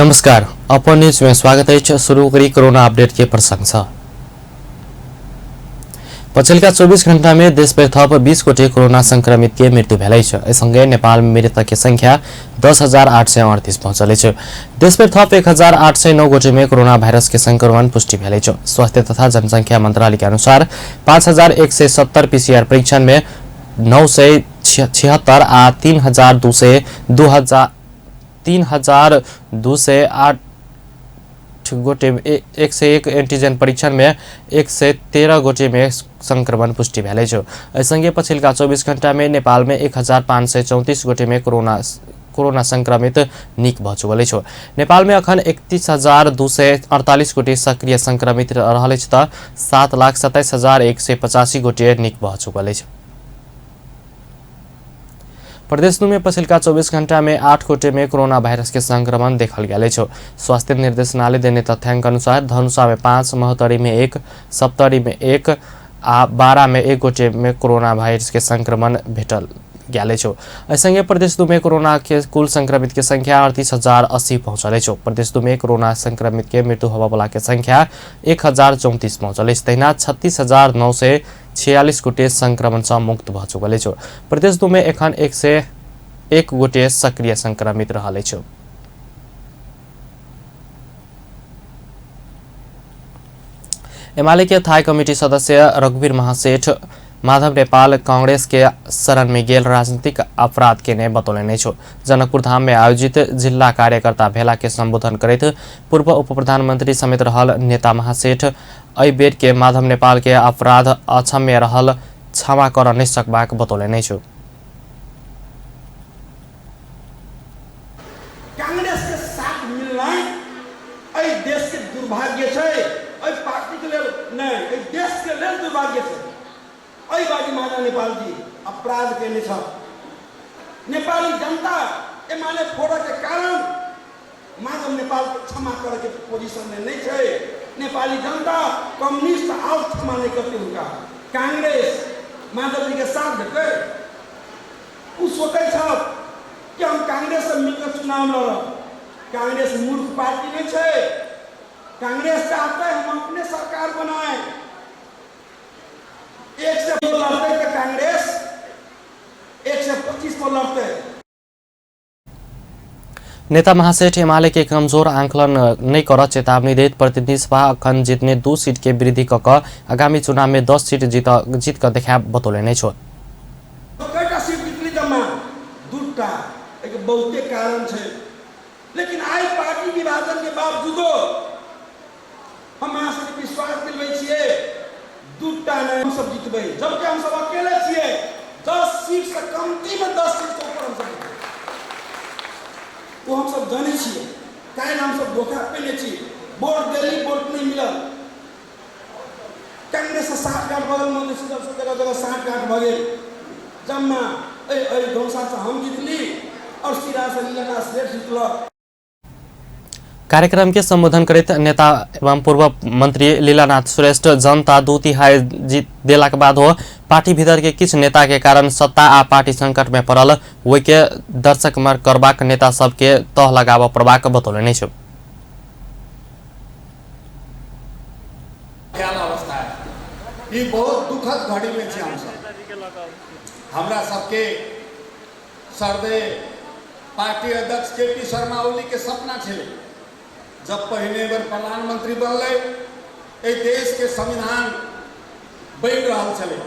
नमस्कार, अपन न्यूज में स्वागत अछि। शुरू करी कोरोना अपडेट के प्रसंग। पछिल्का 24 घण्टा में देशभरि थप 20 गोटे कोरोना संक्रमित के मृत्यु भेल अछि। एहि संगे नेपाल में मृतक के संख्या 10,838 पहुंचल अछि। देशभरि थप 1,809 गोटे में कोरोना वायरस के संक्रमण पुष्टि भेल अछि। स्वास्थ्य तथा जनसंख्या मंत्रालय के अनुसार 5,170 पीसीआर परीक्षण में 976 आ 3,208 गोटे 101 एंटीजन परीक्षण में 113 गोटे में संक्रमण पुष्टि भेल अछि। एहि संगे पछिल्का 24 घंटा में नेपाल में 1,534 गोटे में कोरोना संक्रमित नीक भऽ चुकल अछि। नेपाल में अखन 31,248 गोटे सक्रिय संक्रमित रहल अछि तऽ 7,27,185 गोटे नीक भऽ चुकल अछि। प्रदेश में पछिल्का 24 घंटा में 8 गोटे में कोरोना वायरस के संक्रमण देखल गेल अछि। स्वास्थ्य निर्देशनालय देने तथ्यांक अनुसार धनुषा में 5, महोत्तरी में 1, सप्तरी में 1 आ 12 में 1 गोटे में कोरोना वायरस के संक्रमण भेटल गेल अछि। एहि संगे प्रदेश 2 में कोरोना के कुल संक्रमित के संख्या 38,080 पहुंचल अछि। प्रदेश 2 में कोरोना संक्रमित के मृत्यु होबयवला के संख्या 1,034 पहुंचल अछि। तहिना 36,946 गोटे संक्रमण से मुक्त भऽ चुकल अछि। प्रदेश 2 में एखन 101 गोटे सक्रिय संक्रमित रहल अछि। एमाले के थाई कमिटी सदस्य रघुवीर महासेठ माधव नेपाल कांग्रेस के शरण में गेल राजनीतिक अपराध के ने बतौलनि अछि। जनकपुर धाम में आयोजित जिला कार्यकर्ता भेला के संबोधन करैत पूर्व उप प्रधानमंत्री समेत रहल नेता महासेठ एहि बेर के माधव नेपाल के अपराध अक्षम्य रहल क्षमा कर नहि सकबाक बतौलनि अछि। कांग्रेस के साथ मिलनाइ एहि देश के दुर्भाग्य छै, एहि पार्टी के लेल नहि, एहि देश के लेल दुर्भाग्य छै। एहि बाजी माधव नेपाल जी अपराध केने छल। नेपाली जनता एमाले फोड़ऽ के कारण माधव नेपाल के क्षमा करऽ के पोजीशन में नहीं छै। नेपाली जनता कम्युनिस्ट आओर क्षमा नहीं करते हुनका। कांग्रेस माधव जी के साथ देतै, ओ सोचै छल कि हम कांग्रेस से मिलकर चुनाव लड़ब। कांग्रेस मूर्ख पार्टी नहीं छै। कांग्रेस चाहते हम अपने सरकार बनाए। 102 लड़ते तो कांग्रेस 125 पर लड़ते। नेता महासेठ एमाले के कमजोर आंकलन नहि करऽ चेतावनी दैत प्रतिनिधि सभा अखन जितने 2 सीट के वृद्धि कऽ कऽ आगामी चुनाव में 10 सीट जीत कऽ देखायब बतौलनि अछि। कयटा सीट जीतली जम्मा 2टा, एहिके बहुते कारण छै, लेकिन आइ पार्टी विभाजन के बावजूदो हम अहाँ सबके विश्वास दिलबै छियै 2टा नहि हम सब जीतबै, जबकि हम सब अकेले छियै। 10 सीट से कमती में 10 सीट से ऊपर हम सब जीतबै, वो हम सब जानै छियै। काल्हि हम सब धोखा पेने छी, वोट देली वोट नहीं मिलल। कांग्रेस से साठगांठ भऽ गेल, मधेसी दल से जगह जगह साठगांठ भऽ गेल। जम्मा एहि धनुषा से हम जीतली और सिरा से लीलानाथ श्रेष्ठ जीतलक। कार्यक्रम के संबोधन करैत नेता एवं पूर्व मंत्री लीलानाथ श्रेष्ठ जनता 2/3 जीत देला के बाद हो पार्टी भीतर के किछु नेता के कारण सत्ता आ पार्टी संकट में पड़ल ओहि के दर्शक मार करबाक नेता सबके तह लगाबऽ पड़बाक बतौलनि अछि। अवस्था है, ई बहुत दुखद घड़ी में छी हम सब। हमरा सबके सरदे पार्टी अध्यक्ष के पी शर्मा ओली के सपना छलै, जब पहिने बेर प्रधानमंत्री बनलै एहि देश के संविधान बनि रहल छलै।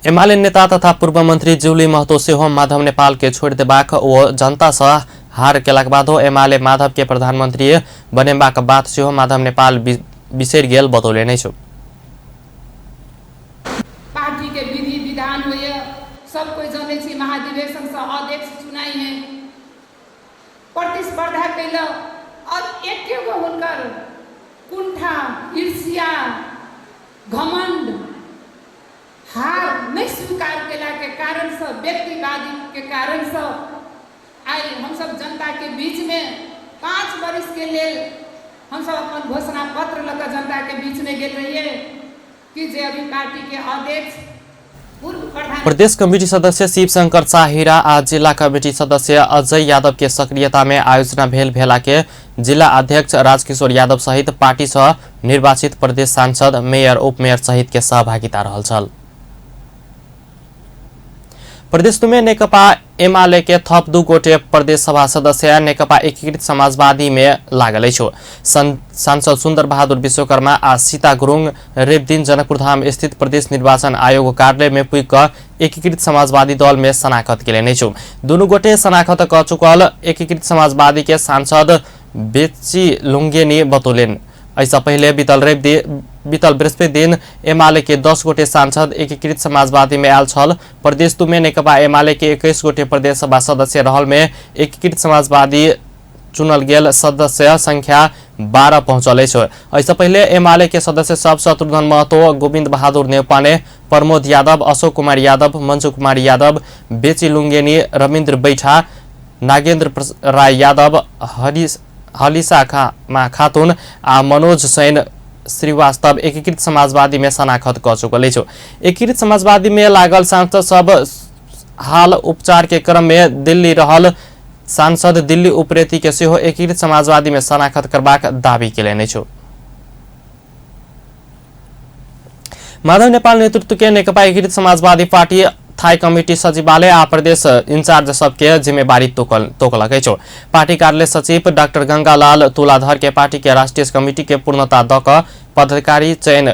एमाले नेता तथा पूर्व मंत्री जुली महतो सेहो माधव नेपाल के छोड़ि देबाक ओ जनता सँ हार केलाक बादो एमाले माधव के प्रधानमंत्री बनेबाक बात सेहो माधव नेपाल बिसरि गेल बतौलनि अछि। पार्टी के विधि विधान होइए, सब कोई जानै छी। महाधिवेशन से अध्यक्ष चुनाइ है, प्रतिस्पर्धा कैलक और एके गो हुनकर कुंठा, ईर्ष्या, घमंड, हार नहीं स्वीकार केला के कारण से, व्यक्तिवादी के कारण से आइ हमसब जनता के बीच में 5 बरिस के लेल हमसब अपन घोषणा पत्र लऽ कऽ जनता के बीच में गेल रहिए कि जे अभी पार्टी के अध्यक्ष पूर्व प्रधान प्रदेश कमिटी सदस्य शिवशंकर शाहीरा आ जिला कमिटी सदस्य अजय यादव के सक्रियता में आयोजना भेल भेला के जिला अध्यक्ष राजकिशोर यादव सहित पार्टी सँ निर्वाचित प्रदेश सांसद, मेयर, उपमेयर सहित के सहभागिता रहल छल। प्रदेश में नेकपा एमाले के थप 2 गोटे प्रदेश सभा सदस्य नेकपा एकीकृत समाजवादी में लागल अछि। सांसद सुन्दर बहादुर विश्वकर्मा आ सीता गुरुङ रविदिन जनकपुरधाम स्थित प्रदेश निर्वाचन आयोग कार्यालय में पुग क एकीकृत समाजवादी दल में शनाखत केलनि अछि। दुनू गोटे शनाखत क चुकल एकीकृत समाजवादी के सांसद बेची लुंगेनी बतौलनि। एहिसँ पहिले बीतल बृहस्पति दिन एमाले के 10 गोटे सांसद एकीकृत समाजवादी में आयल छल। प्रदेश 2 में नेकपा एमाले के 21 गोटे प्रदेश सभा सदस्य रहल में एकीकृत समाजवादी चुनल गेल सदस्य संख्या 12 पहुंचल अछि। एहिसँ पहिले एमाले के सदस्य सब शत्रुघ्न महतो, गोविन्द बहादुर नेउपाने, प्रमोद यादव, अशोक कुमार यादव, मंजू कुमार यादव, बेची लुंगेनी, रविन्द्र बैठा, नागेन्द्र राय यादव, हलिसा खातून आ मनोज सैन श्रीवास्तव एकीकृत समाजवादी में शनाखत क चुकल अछि। एकीकृत समाजवादी में लागल सांसद सब हाल उपचार के क्रम में दिल्ली रहल सांसद दिल्ली उप्रेती के सेहो एकीकृत समाजवादी में शनाखत करबाक दावी केलनि अछि। माधव नेपाल नेतृत्व के नेकपा एकीकृत समाजवादी पार्टी थाई कमिटी सचिवालय आ प्रदेश इंचार्ज सबके जिम्मेवारी तोकलक अछि। पार्टी कार्यालय सचिव डाक्टर गंगालाल तुलाधर के पार्टी के राष्ट्रीय कमिटी के पूर्णता द क पदाधिकारी चयन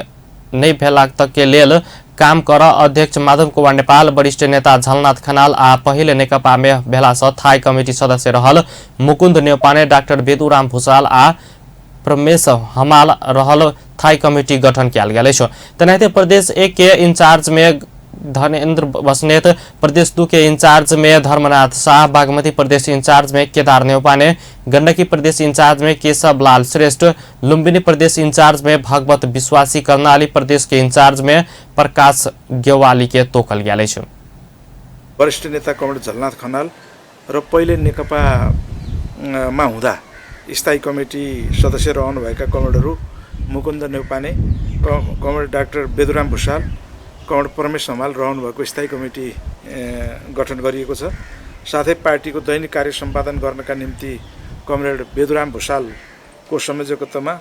नहि भेला तक के लेल काम कर अध्यक्ष माधव कुमार नेपाल, वरिष्ठ नेता झलनाथ खनाल आ पहिले नेकपा में भेला सँ थाई कमिटी सदस्य रहल मुकुन्द नेउपाने, डाक्टर बेदुराम भूषाल आ प्रमेश हमाल रहल थाई कमिटी गठन कयल गेल अछि। तेनाहिते प्रदेश 1 के इंचार्ज में धनेन्द्र बस्नेत, प्रदेश 2 के इंचार्ज में धर्मनाथ शाह, बागमती प्रदेश इंचार्ज में केदार नेउपाने, गंडकी प्रदेश इंचार्ज में केशव लाल श्रेष्ठ, लुम्बिनी प्रदेश इंचार्ज में भगवत विश्वासी, कर्णाली प्रदेश के इंचार्ज में प्रकाश गेवाली के तोकल गेल अछि। वरिष्ठ नेता कमरेड झलनाथ खनाल र पहिले नेकपा मा हुँदा स्थायी कमिटी सदस्य रहनुभएका कमरेडहरू Mukund Neupane, comrade doctor Beduram Bhusal, comrade Pramesh Hamal रहनुभएको स्थायी कमिटी गठन गरिएको छ। साथै पार्टीको दैनिक कार्य सम्पादन गर्नका निम्ति कमरेड बेदुराम भूषालको संयोजकत्वमा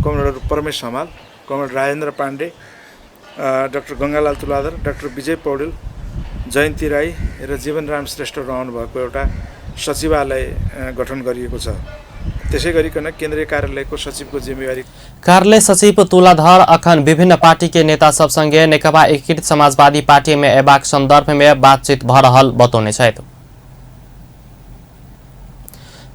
कमरेडहरू Pramesh Hamal, comrade Rajendra Pandey, doctor Gangalal Tuladhar, doctor Vijay Paudel, Jayanti Rai र जीवनराम श्रेष्ठ रहनुभएको एउटा सचिवालय गठन गरिएको छ। त्यसै गरिकन केन्द्रीय कार्यालयको सचिवको जिम्मेवारी कार्यालय सचिव तुलाधर अखन विभिन्न पार्टी के नेता सब संगे नेकपा एकीकृत समाजवादी पार्टी में एबाक संदर्भ में बातचीत भ रहल बतौने छथि।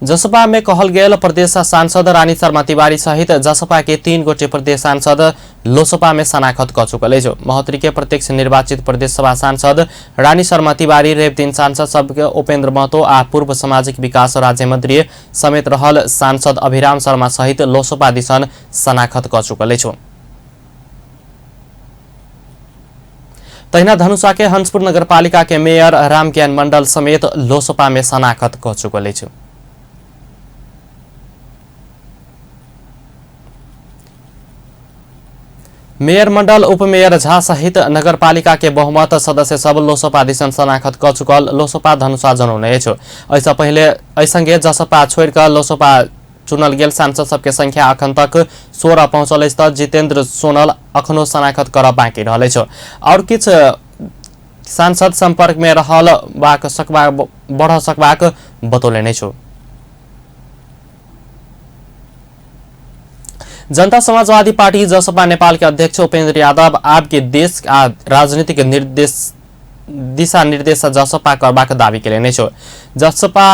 जसपा में कहल गेल प्रदेश सांसद रानी शर्मा तिवारी सहित जसपा के 3 गोटे प्रदेश सांसद लोसपा में शनाखत क चुकल अछि। महोत्तरी के प्रत्यक्ष निर्वाचित प्रदेश सभा सांसद रानी शर्मा तिवारी रविदिन सांसद सबके उपेन्द्र महतो आ पूर्व सामाजिक विकास राज्य मंत्री समेत रहल सांसद अभिराम शर्मा सहित लोसपा दिसन शनाखत क चुकल अछि। तहिना धनुषा के हंसपुर नगरपालिका के मेयर रामज्ञान मंडल समेत लोसपा में शनाखत क चुकल अछि। मेयर मंडल, उपमेयर झा सहित नगरपालिका के बहुमत सदस्य सब लोसपा दिसन शनाखत क चुकल लोसपा धनुषा जनौने अछि। एहिसँ पहिले एहिसँगे जसपा छोड़ि क लोसपा चुनल गेल सांसद सबके संख्या अखन तक 16 पहुँचल अछि त जितेन्द्र सोनल अखनो शनाखत करब बाँकी रहल अछि। और किछु सांसद संपर्क में रहल बाक सकबा बढ़ सकबाक बतौलनि अछि। जनता समाजवादी पार्टी जसपा नेपाल के अध्यक्ष उपेन्द्र यादव आब के देश आ राजनीतिक निर्देश दिशा निर्देश जसपा करबाक दावी केलनि अछि। जसपा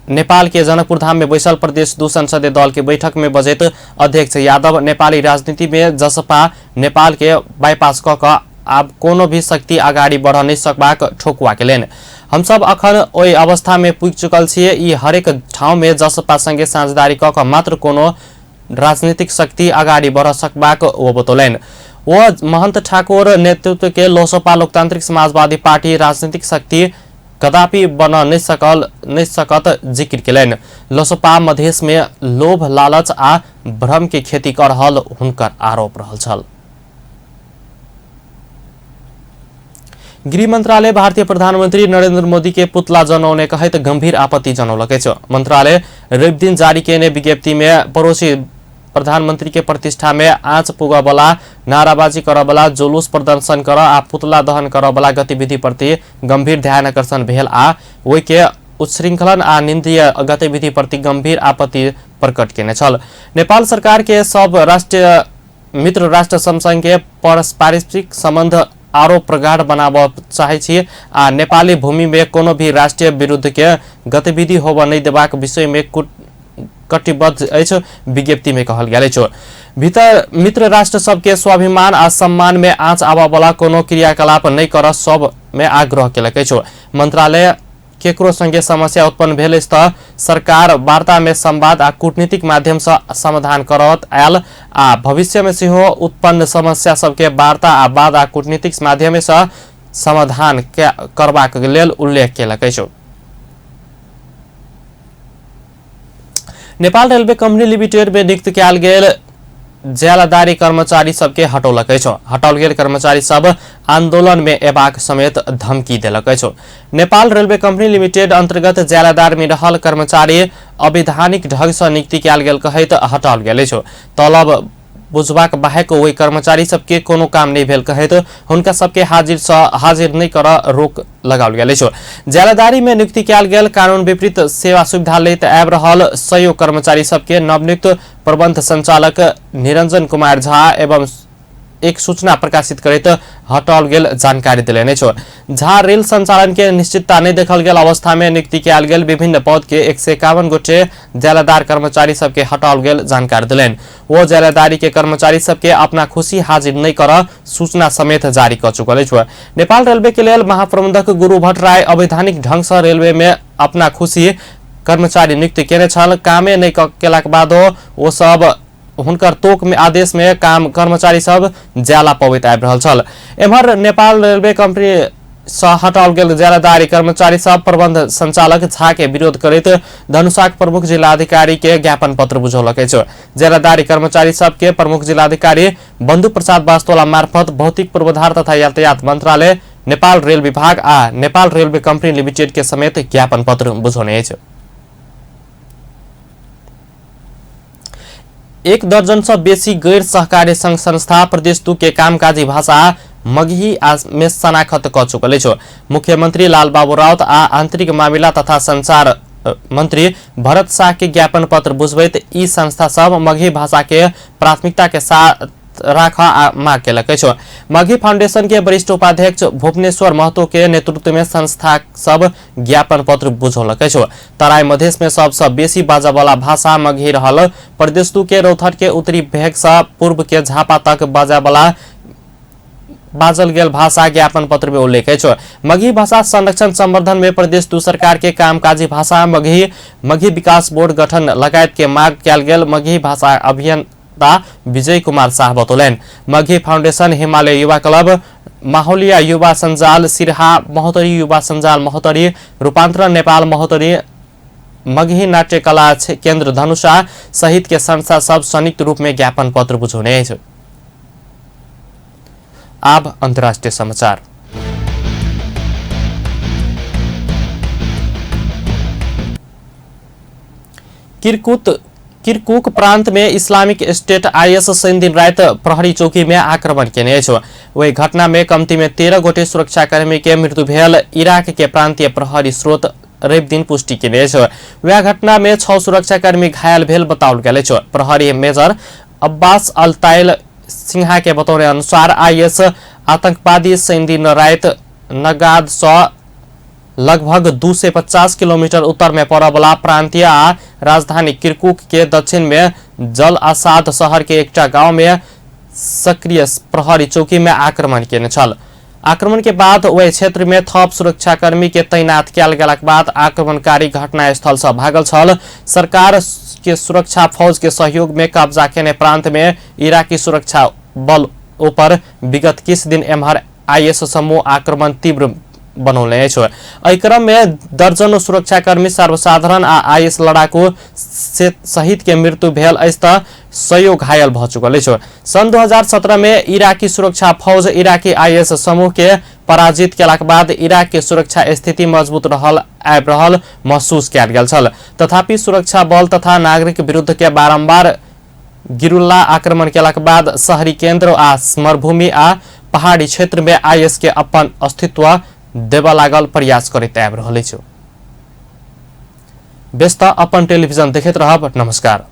नेपाल के जनकपुरधाम में बैसल प्रदेश 2 संसदीय दल के बैठक में बजैत अध्यक्ष यादव नेपाली राजनीति में जसपा नेपाल के बाईपास क क आब कोनो भी शक्ति अगाडि बढ़ नहि सकबाक ठोकुआ केलनि। हमसब अखन ओहि अवस्था में पुगि चुकल छियै। ई हरेक ठाउँ में जसपा संगे साझेदारी क क मात्र कोनो राजनीतिक शक्ति अगाडि बढ़ सकबाक ओ बतौलनि। वो महंत ठाकुर नेतृत्व के लोसपा लोकतांत्रिक समाजवादी पार्टी राजनीतिक शक्ति कदापि बन नहि सकत जिक्र केलनि। लोसपा मधेश में लोभ लालच आ भ्रम के खेती कर रहल हुनकर आरोप रहल छल। गृह मंत्रालय भारतीय प्रधानमंत्री नरेंद्र मोदी के पुतला जनौने कहैत गंभीर आपत्ति जनौलक अछि। मंत्रालय रविदिन जारी केने विज्ञप्ति में पड़ोसी प्रधानमंत्री के प्रतिष्ठा में आँच पुगबला, नाराबाजी करबला, जुलूस प्रदर्शन कर आ पुतला दहन करबला गतिविधि प्रति गंभीर ध्यान आकर्षण भेल आ ओहि के उच्छृंखलन आ निंदीय गतिविधि प्रति गंभीर आपत्ति प्रकट केने छल। नेपाल सरकार के सब राष्ट्रीय मित्र राष्ट्र संघ के पारस्परिक संबंध आरो प्रगाढ़ बनाबऽ चाहै छी आ नेपाली भूमि में कोनो भी राष्ट्रीय विरुद्ध के गतिविधि होबऽ नहि देबाक विषय में कटिबद्ध अछि, विज्ञप्ति में कहल गेल अछि। भीतर मित्र राष्ट्र सबके स्वाभिमान आ सम्मान में आँच आबऽ वाला कोनो क्रियाकलाप नहि करऽ सब में आग्रह केलक अछि। मंत्रालय केकरो संगे समस्या उत्पन्न भेल अछि तऽ सरकार वार्ता में संवाद आ कूटनीतिक माध्यम से समाधान करत आयल आ भविष्य में सेहो उत्पन्न समस्या सबके वार्ता आ वाद आ कूटनीतिक माध्यम से समाधान करबाक लेल उल्लेख केलक अछि। नेपाल रेलवे कंपनी लिमिटेड में नियुक्त कयल गेल ज्यालादारी कर्मचारी सबके हटौलक अछि। हटाओल गेल कर्मचारी सब आंदोलन में एबाक समेत धमकी देलक अछि। नेपाल रेलवे कंपनी लिमिटेड अंतर्गत ज्यालादार में रहल कर्मचारी अवैधानिक ढंग से नियुक्ति कयल गेल कहैत हटाओल गेल अछि। तलब बुझबाक बाहेक ओहि कर्मचारी सबके कोनो काम नहि भेल कहैत हुनका सबके हाजिर से हाजिर नहि कर रोक लगाओल गेल अछि। ज्यालादारी में नियुक्ति कयल गेल कानून विपरीत सेवा सुविधा लैत आबि रहल सयौ कर्मचारी सबके नवनियुक्त प्रबंध संचालक निरंजन कुमार झा एवं एक सूचना प्रकाशित करैत हटाओल गेल जानकारी देलनि अछि। झा रेल संचालन के निश्चितता नहि देखल गेल अवस्था में नियुक्ति कयल गेल विभिन्न पद के 151 गोटे ज्यालादार कर्मचारी सबके हटाओल गेल जानकारी देलनि। ओ ज्यालादारी के कर्मचारी सबके अपना खुशी हाजिर नहि कर सूचना समेत जारी कऽ चुकल अछि। नेपाल रेलवे के लेल महाप्रबंधक गुरु भट्टराई अवैधानिक ढंग से रेलवे में अपना खुशी कर्मचारी नियुक्ति केने छल। कामे नहि केलाक बादो ओ सब हुनकर तोक में आदेश में काम कर्मचारी सब ज्याला पबैत आबि रहल छल। एम्हर नेपाल रेलवे कंपनी से हटाओल गेल ज्यालादारी कर्मचारी सब प्रबंध संचालक झा के विरोध करैत धनुषाक प्रमुख जिलाधिकारी के ज्ञापन पत्र बुझौलक अछि। ज्यालादारी कर्मचारी सबके प्रमुख जिलाधिकारी बंधु प्रसाद बास्तोला मार्फत भौतिक पूर्वाधार तथा यातायात मंत्रालय, नेपाल रेल विभाग आ नेपाल रेलवे कंपनी लिमिटेड के समेत ज्ञापन पत्र बुझौने अछि। 1 दर्जन से बेसी गैर सहकारी संघ संस्था प्रदेश 2 के कामकाजी भाषा मगही में शनाखत क चुकल अछि। मुख्यमंत्री लालबाबू राउत आ आंतरिक मामिला तथा संचार मंत्री भरत शाह के ज्ञापन पत्र बुझबैत ई संस्था सब मगही भाषा के प्राथमिकता के साथ राख आ माग केलक अछि। मगही फाउंडेशन के वरिष्ठ उपाध्यक्ष भुवनेश्वर महतो के नेतृत्व में संस्था सब ज्ञापन पत्र बुझौलक अछि। तराई मधेश में सबसे बेसी बाजऽवला भाषा मगही रहल प्रदेश 2 के रौतहट के उत्तरी भेग से पूर्व के झापा तक बाजऽवला बाजल गेल भाषा ज्ञापन पत्र में उल्लेख अछि। मगही भाषा संरक्षण संवर्धन में प्रदेश 2 सरकार के कामकाजी भाषा मगही, मगही विकास बोर्ड गठन लगायत के माग कयल गेल मगही भाषा अभियंता विजय कुमार शाह बतौलनि। मगही फाउंडेशन, हिमालय युवा क्लब, माहौलिया युवा संजाल सिरहा, महोत्तरी युवा संजाल महोत्तरी, रूपांतरण नेपाल महोत्तरी, मगही नाट्य कला केन्द्र धनुषा सहित के संस्था सब संयुक्त रूप में ज्ञापन पत्र बुझौने अछि। आब अंतर्राष्ट्रीय समाचार। किरकुक प्रांत में इस्लामिक स्टेट IS शनिदिन राति प्रहरी चौकी में आक्रमण केने अछि। ओहि घटना में कमती में 13 गोटे सुरक्षाकर्मी के मृत्यु भेल इराक के प्रांतीय प्रहरी स्रोत रवि दिन पुष्टि केने अछि। वएह घटना में 6 सुरक्षाकर्मी घायल भेल बताओल गेल अछि। प्रहरी मेजर अब्बास अल ताइल सिन्हा के बतौने अनुसार IS आतंकवादी शनिदिन राति नगाद सँ लगभग 250 किलोमीटर उत्तर में पड़यवला प्रांतीय आ राजधानी किरकुक के दक्षिण में जल आसाद शहर के एकटा गांव में सक्रिय प्रहरी चौकी में आक्रमण केने छल। आक्रमण के बाद ओहि क्षेत्र में थप सुरक्षाकर्मी के तैनात कयल गेलाक बाद आक्रमणकारी घटनास्थल से भागल छल। सरकार के सुरक्षा फौज के सहयोग में कब्जा केने प्रांत में इराकी सुरक्षा बल ऊपर विगत किछु दिन एम्हर IS समूह आक्रमण तीव्र बनौने अछि। एहि क्रम में दर्जनों सुरक्षाकर्मी, सर्वसाधारण आ IS लड़ाकू सहित के मृत्यु भेल अछि त सयौ घायल भ चुकल अछि। सन् 2017 में इराकी सुरक्षा फौज इराकी IS समूह के पराजित केलाक बाद इराक के सुरक्षा स्थिति मजबूत रहल आबि रहल महसूस कयल गेल छल। तथापि सुरक्षा बल तथा नागरिक विरुद्ध के बारंबार गिरुल्ला आक्रमण केलाक बाद शहरी केंद्र आ मरुभूमि आ पहाड़ी क्षेत्र में IS के अपन अस्तित्व देबऽ लागल प्रयास करैत आबि रहल अछि। व्यस्त अपन टेलीविजन देखैत रहब। नमस्कार।